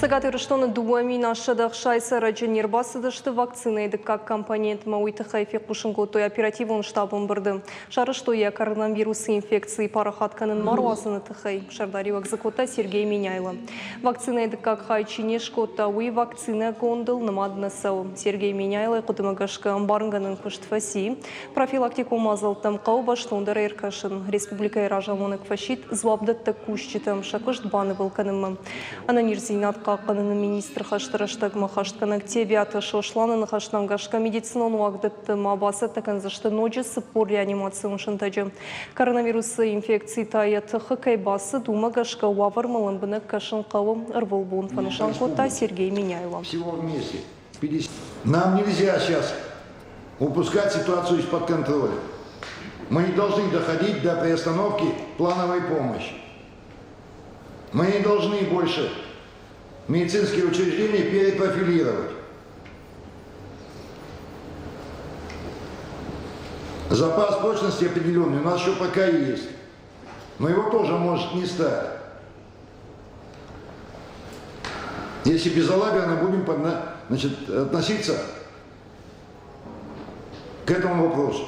Цӕгат Ирыстоны 2860 цӕрӕджы не рбацыдысты вакцинӕйы дыккаг компонентмӕ. Уый тыххӕй фехъусын кодтой оперативон штабы ӕмбырды. Сарӕзтой йӕ коронавирусы инфекцийы парахат кӕнын ма руадзыны тыххӕй. Сӕрдариуӕг дзы кодта Сергей Меняйло. Вакцинӕйы дыккаг хай чи не скодта, уый вакцинӕгондыл нымад нӕ цӕуы. Сергей Меняйлойы хъуыдымӕ гӕсгӕ ӕмбарынгӕнӕн куыст фӕци. Профилактикон мадзӕлттӕм хъӕуы бӕстондӕр ӕркӕсын. Республикӕйы разамонӕг фӕсидт дзуапдӕттӕг кусджытӕм сӕ куыст банывыл кӕнынмӕ. Ӕнӕниздзинад хъахъхъӕныны министры хӕсты рӕстӕгмӕ хӕстгӕнӕг Тебиаты Сосланы ныхӕстӕм гӕсгӕ медицинон уагдӕтты ма бацӕттӕ кӕндзысты ноджы 40 реанимацион сынтӕджы. Коронавирусы инфекци та йӕ тыхы кӕй бацыд, уымӕ гӕсгӕ уавӕрмӕ лӕмбынӕг кӕсын хъӕуы ӕрвылбон, фӕнысан кодта Сергей Меняйло. Нам нельзя сейчас упускать ситуацию из-под контроля. Мы не должны доходить до приостановки плановой помощи. Мы не должны больше медицинские учреждения перепрофилировать. Запас прочности определенный у нас еще пока есть, но его тоже может не стать. Если безалаберно будем значит, относиться к этому вопросу.